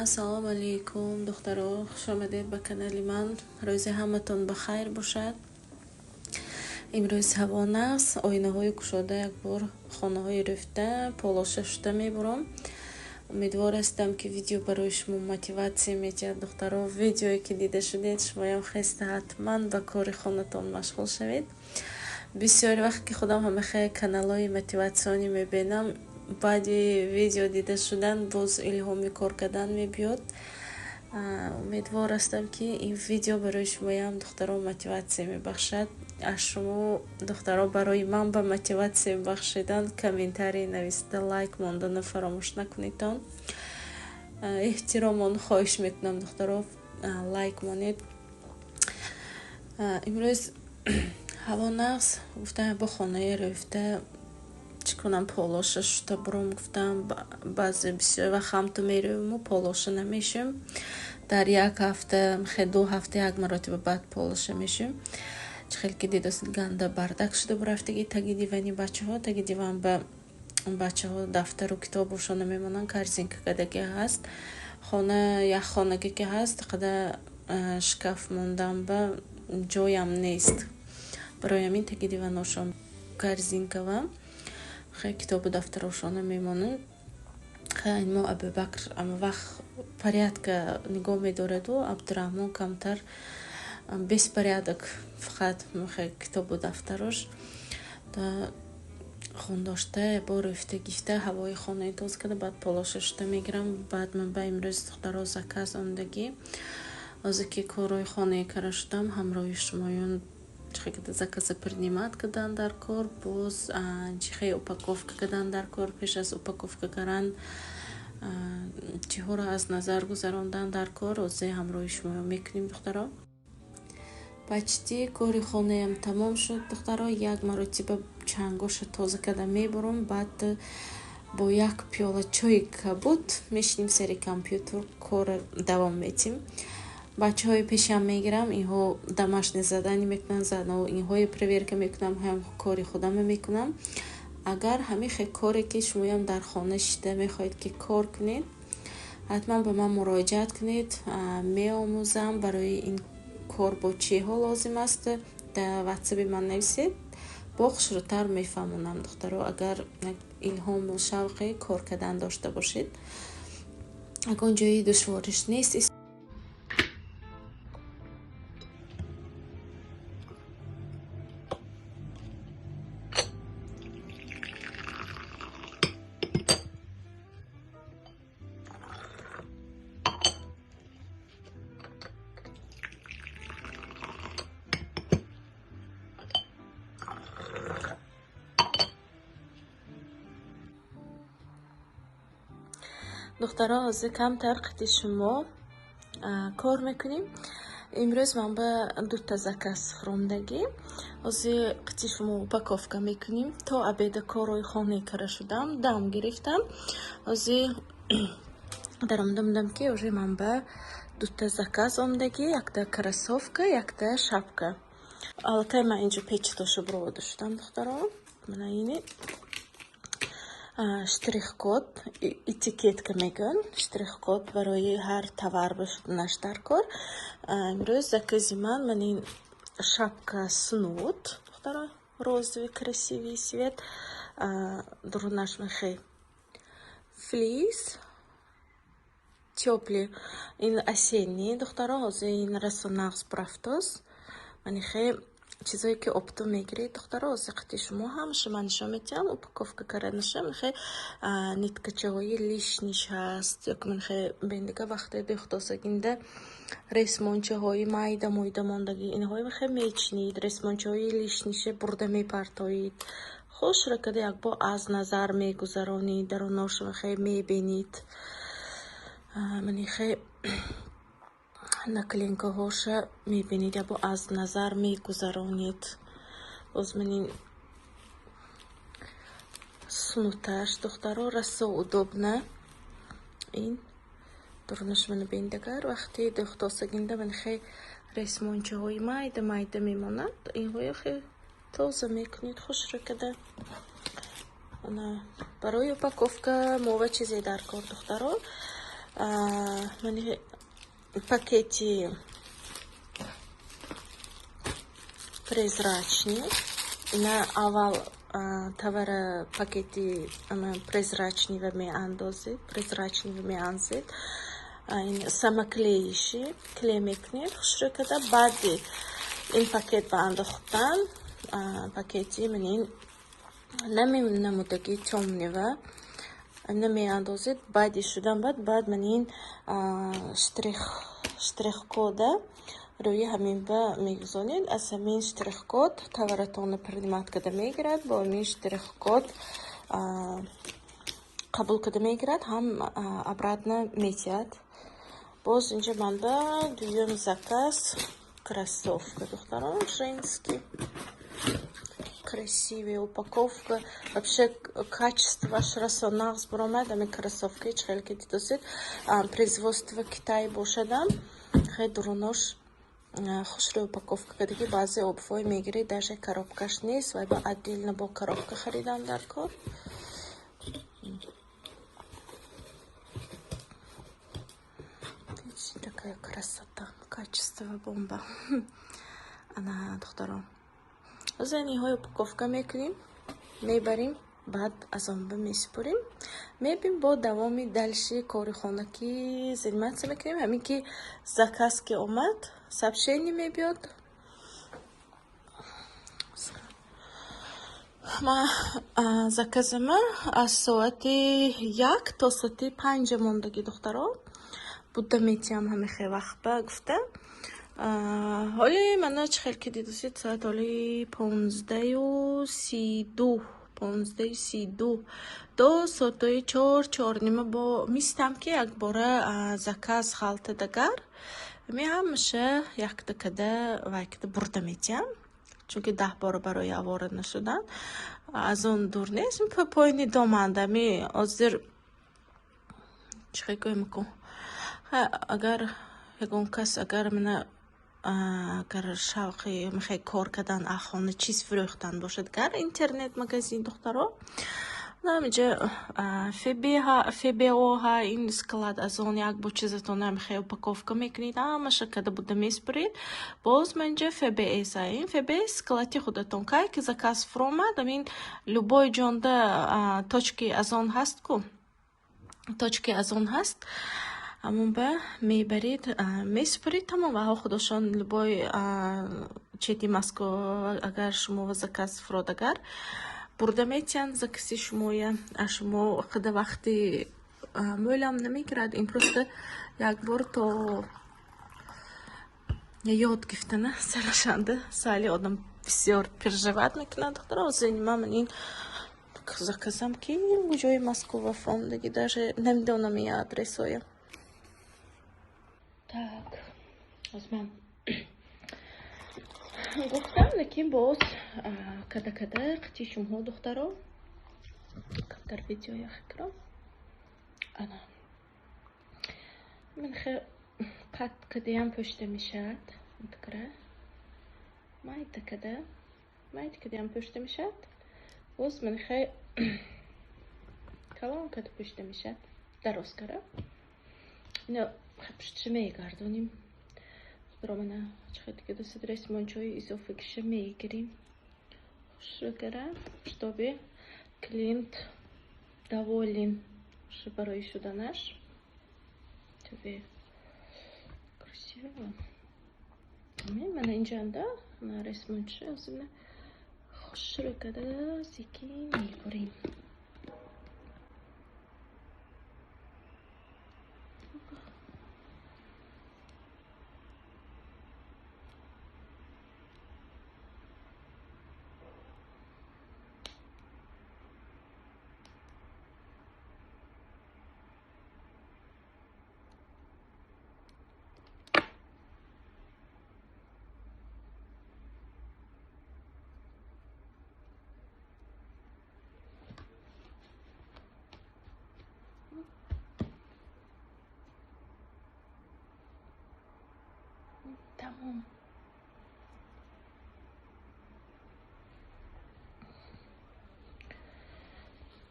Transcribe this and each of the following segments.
Ассалому алайкум, духтаро, хуш омадед ба канали ман. Рӯзи ҳаматон ба хайр бошад. Имрӯз ҳаво нағз, оинаҳои кушода, якбор хонаҳои рӯфта, полоша шуда мебурам. Умедвор ҳастам, ки видео барои шумо мотиватсия медиҳад, духтаро. Видеое ки дида шудед, шумоям хеста ҳатман ба кори хонатон машғул шавед. Бисёр вақт ки худам ҳамахе каналҳои мотиватсионӣ мебинам, баъди видео дида шудан боз илҳоми кор кардан мебиёд. Умедвор ҳастам, ки ин видео барои шумоям, духтаро, мотиватсия мебахшад. Аз шумо, духтаро, барои ман ба мотиватсия бахшидан комментарий нависта, лайк мондана фаромӯш накунедтон. Эҳтиромон хоҳиш мекунам, духтаро, лайк монед. Имрӯз ҳаво нағз, гуфтам бо хонаи рӯфта чӣ кунам, полоша шута буром, гуфтам. Баъзе бисёр вақт ҳамту мерӯвиму полоша намешӯем. Дар як ҳафта, хе 2 ҳафта як маротиба баъд полоша мешӯем. Чӣ хел ки дидост, ганда бардак шуда бурафтаги таги дивани бачаҳо. Таги диван ба бачаҳо дафтару китобошона мемонанд, корзинка кадаги ҳаст. Хона як хонаге ки ҳаст, қада шкаф мондан ба ҷоям нест. Барои ҳамин таги диваношон корзинкава хе китобу дафтарошона мемонанд. Мо Абубакр ама вақт порядка нигоҳ медораду, Абдураҳмон камтар беспорядок, фақат китобу дафтарош хондошта. Бо рӯфта гифта, ҳавои хонаи тоза карда, баъд полоша шуда мегирам. Баъд ман ба имрӯз, духтаро, заказ омдагӣ. Ҳозир ки корҳои хонаи кара шудам, ҳамроҳи шумоён чихе заказа принимать кардан дар кор, боз чихе упаковка кардан дар кор, пеш аз упаковка кардан чиҳоро аз назар гузарондан дар кор, ҳозир ҳамроҳи шумоён мекунем, духтаро. Почти кори хонаям тамом шуд, духтаро. Як маротиба чангоша тоза карда мебурам, баъд бо як пиёла чойи кабуд мешинем сари компютер, кора давом метим. Бачаҳои пешам мегирам, инҳо домашнее задание мекунанд, заодно инҳои проверка мекунам, ҳам кори худама мекунам. Агар ҳамин хел коре ки шумоям дар хона шида мехоҳед ки кор кунед, ҳатман ба ман муроҷиат кунед, меомӯзам. Барои ин кор бо чиҳо лозим аст, дар ватсаби ман нависед, бо хушрӯтар мефаҳмонам, духтаро. Агар илҳому шавқи кор кардан дошта бошед, ягон ҷои душвориш нест. Духтаро, ҳозир камтар қити шумо кор мекунем. Имрӯз ман ба дута заказ хӯрондагӣ. Ҳозир қити шумо упаковка мекунем. То обеда корҳои хонаи кара шудам, дам гирифтам. Ҳозир даромада будам, ки уже ман ба дута заказ омдагӣ: якта кроссовка, якта шапка. Аллакай ман инҷо печатоша буровода шудам, духтаро. Мана ини штрих-код, этикетка мегӯянд, штрих-код барои ҳар товар бошуданаш дар кор. Имрӯз закази ман ман ин шапка снуд, духтаро, розовый, красивый цвет, дурунаш мехе флис тёплый. Ин осенний, духтаро, ҳозир ин расо нағз бурафтост. Манихе чизое ки оптом мегиред, духтаро, ҳозир қити шумо ҳамаша ман нишон медиҳам упаковка карданаша. Мехе ниткачаҳои лишний ҳаст, ёки манхе бендига вақте дӯхтосагинда ресмончаҳои майда мойда мондагӣ, инҳои мехе мечинид, ресмончаҳои лишний ше бурда мепартоид, хушро када якбор аз назар мегузаронид, даруноша мехе мебинид. Манихе наклейкаҳоша мебинед, якбор аз назар мегузаронед. Боз манин снуташ, духтаро, расо удобно. Ин дурунаш мана бинед, агар вақте дӯхтосагинда манхе ресмончаҳои майда майда мемонад, инҳоя хе тоза мекунед хушро када. Барои упаковка мова чизе дар кор, духтаро. Мани пакети прозрачный. Ина аввал товара пакети прозрачный ва меандозед, прозрачный ва меанзед. Ин самоклеющий, клей мекунед хушрӯ карда. Баъди ин пакет ба андохтан, пакети ман ин намудагии тёмный ва намеандозед. Баъди шудан баъд ман ин штрих-кода рӯи ҳамин ба мегузонед. Аз ҳамин штрих-код товаратонро принимать карда мегирад, бо ҳамин штрих-код қабул карда мегирад, ҳам обратно метиҳад. Боз инҷа ман ба дуюм заказ кроссовка, духтарон, женский. Красивая упаковка. Вообще качествоаш расо нағз баромад. Ҳамин кроссовка ҳеҷ хеле ки дидосед. Производство Китай бошадам. Хеле дурунош хушрӯй упаковка кардагӣ. Баъзе обувҳое мегиред, даже коробкаш нест, вай ба отдельно бо коробка харидан дар кор. Такая красота, качество бомба. Ана, духтарон. Ҳозир инҳои упаковка мекунем, мебарем, баъд аз он ба месупорем. Мебинем бо давоми дальше кори хона ки заниматься мекунем. Ҳамин ки заказ ки омад, сообщение мебиёд. Ма заказама аз соати 1 то соати 5 мондагӣ, духтаро. Буда метиҳам ҳамин хел вақт ба гуфта. Ҳоли мана чӣ хел ки дидосед, соат ҳоли 15:32, 15:32 то соатҳои 4, 4:30 бо мистам ки якбора заказ халтадагар. Ами ҳамаша якта када вай када бурда метиҳам. Чунки 10 бора барои авора нашудан. Аз он дур нест. Поёни доманда. Ами ҳозир чӣ хел гӯем ку? Агар ягон кас агар мана агар шавқи мехоҳи кор кардан, хона чиз фурӯхтан бошад, гар интернет магазин, духтаро, намиҷа ФБО ҳа, ин склад аз он як бо чизатон мехоҳи упаковка мекунед, ҳамаша када буда месупоред. Боз манҷа ФБС ҳа, ин ФБС склади худатон. Кай ки заказ фуромад, амин любой ҷонда точки аз он ҳаст ку, точки аз он ҳаст, ҳамон ба мебаред, месупоред, тамом. Ваҳо худошон любой чети Москва агар шумо заказ фуродагар, бурда метиҳанд закази шумоя. А шумо қада вақти мӯлам намегирад. Ин просто як бор то ёд гирифтана сарашанда сали одам бисёр переживать мекунад, духтаро. Ҳозир ман ин заказам ки ҷои Москва фондаги, даже намедонам ин адресоя. Так, ҳозир ман гуфтам, лекин боз када када қити шумҳо, духтаро, камтар видео яхикро. Ана ман хе қат кадаям пӯшида мешавад. Интикра майда када, майда кадаям пӯшида мешавад. Боз ман хе калон када пӯшида мешавад, дароз кара. Ино пуштиша мегардонем. Худро мана чӣ дига досад, ресмончои изофагиша мегирем. Хушрӯ кара, чтобы клиент доволен барои шуданаш. Тебе красиво. Мана инҷанда мана ресмонча озина хушрӯ када секин мебурем. Тамом.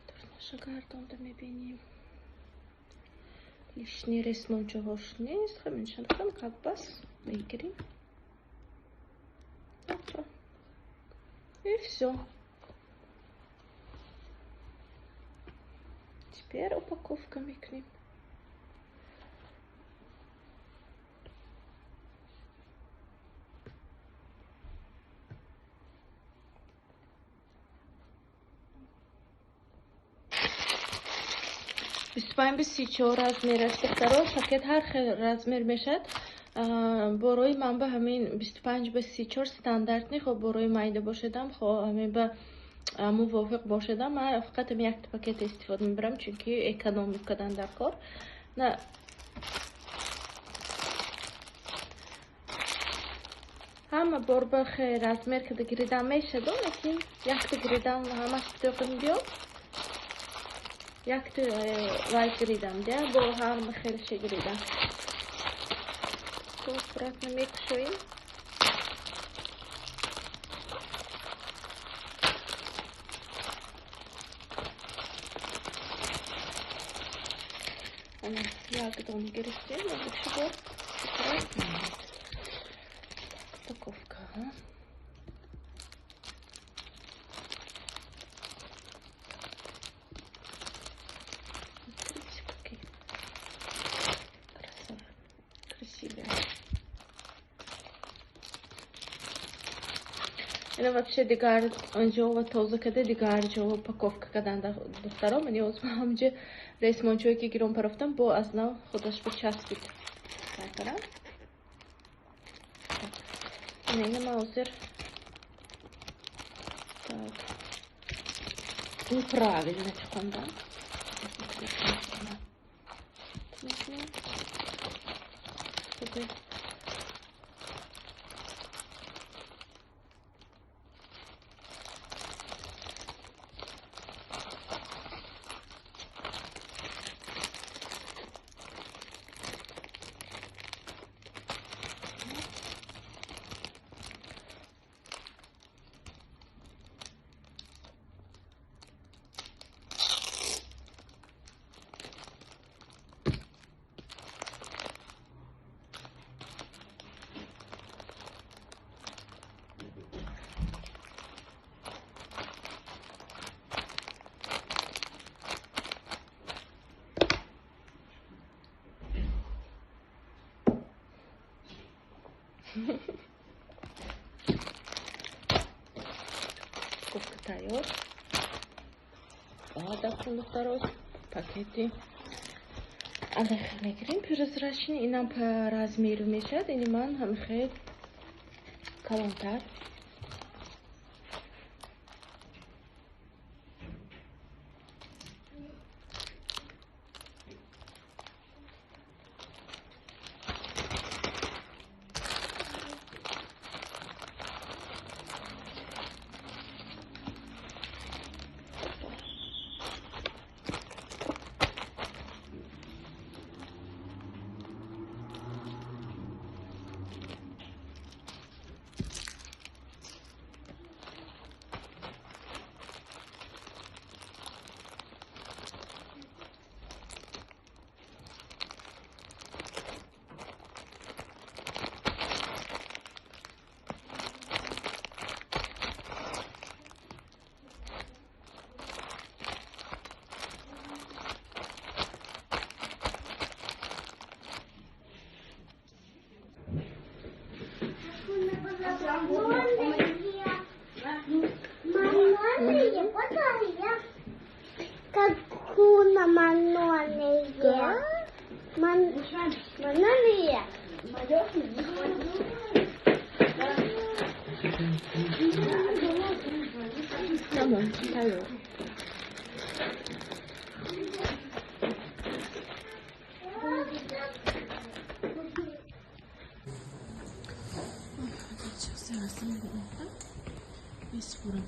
Дурнаша гардонда мебинем. Лишний ресмончаҳош нест. Ҳаминшан как бас мегирим. И все. Теперь упаковка мекунем. 25-34 размер аст. Духтаро, пакет ҳар хел размер мешавад. Борои ман ба ҳамин 25-34 стандартни, хоб борои майда бошадам, хо ҳамин ба мувофиқ бошадам. Ман фақат ҳамин якта пакет истифода мебарам, чунки экономик кардан дар кор. На ҳама бор ба хел размер када гиридам мешадам, лекин якта гиридам ҳамаш тоқим биёд. Якта вай гиридам, да, бо ҳама хелше гиридам. Аккуратно мекушоем. Ана як дона гирифтем, бор. Упаковка. Смотрите, какие красивые. Ина вообще дигар ҷо тоза када, дигар ҷо упаковка кадан духтаро. Ман ёз ҳамҷа ресмончое ки гирон парофтам, бо аз нав худаш бичаспид. Кардам. Ина ман ҳозир так неправильно чиқондам. Чтобы упаковка тайёр. Баъд духтаро пакети алехел мегирем. Прозрачный, инам по размеру мешавад. Ини ман ҳамихел калонтар. Tamam, tayyor. Меспурам.